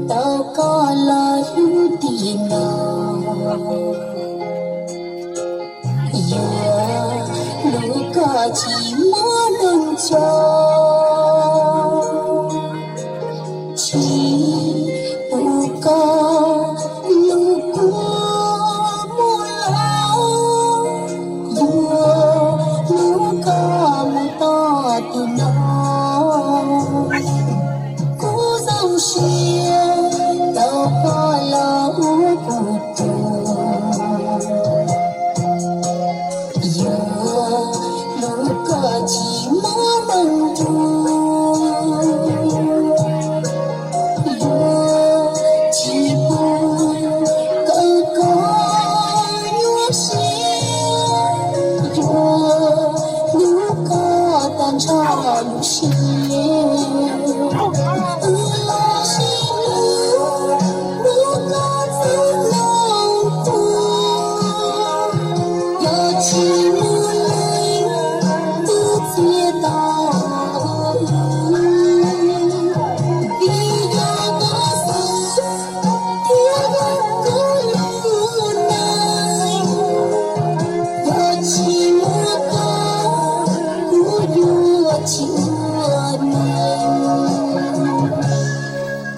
Tau koj los hlub tim no, yuav hlub koj tsis muaj neeg tso. Tsis pub koj lub kua muag los, yuav hlub koj mus txog tim no. Kuv zoo siab tau koj los ua kuv tus, yuav hlub koj tsis muaj neeg tus, yuav tsis pub kom koj nyuaj siab, yuav hlub koj tag nrho lub siab. Wb los sib hlub, hlub koj txog lub tuag, yog tsis muaj leej twg txiav tau wb, vim yog koj xwb thiaj yog kuv lub neej. Yog tsis muaj koj, kuv yuav tsis ua neeg.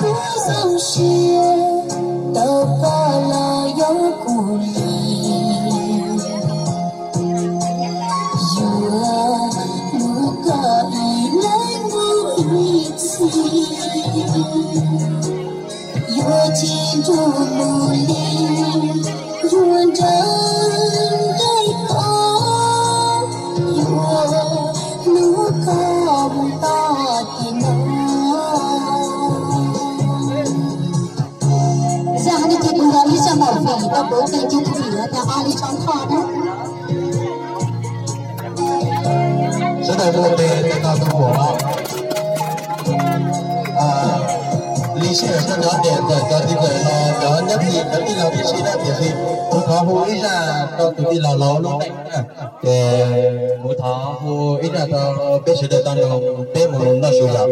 Kuv zoo siab tau koj los yog kuv li, yuav hlub koj ib leeg mus ib txhis. Yuav tsis nrug mus li, yuav nrog nraim koj, yuav hlub koj mus txog tim no. Zaj no ces kuv yog ib zaj movie tau puav leej ces tus phim no tas a li tsov thoj na. Sawv daws mus tes tau tus huam los li sij hawm sawv daws niam ntxawm cov txiv ntxawm los cov nyob tim cov tij laug tib si na, tiam sis kuv thov hu ib zaj rau tus tij laug laus lub neej na. Ces kuv thov hu ib zaj rau peb sawv daws tau mloog, peb mus noj su yom.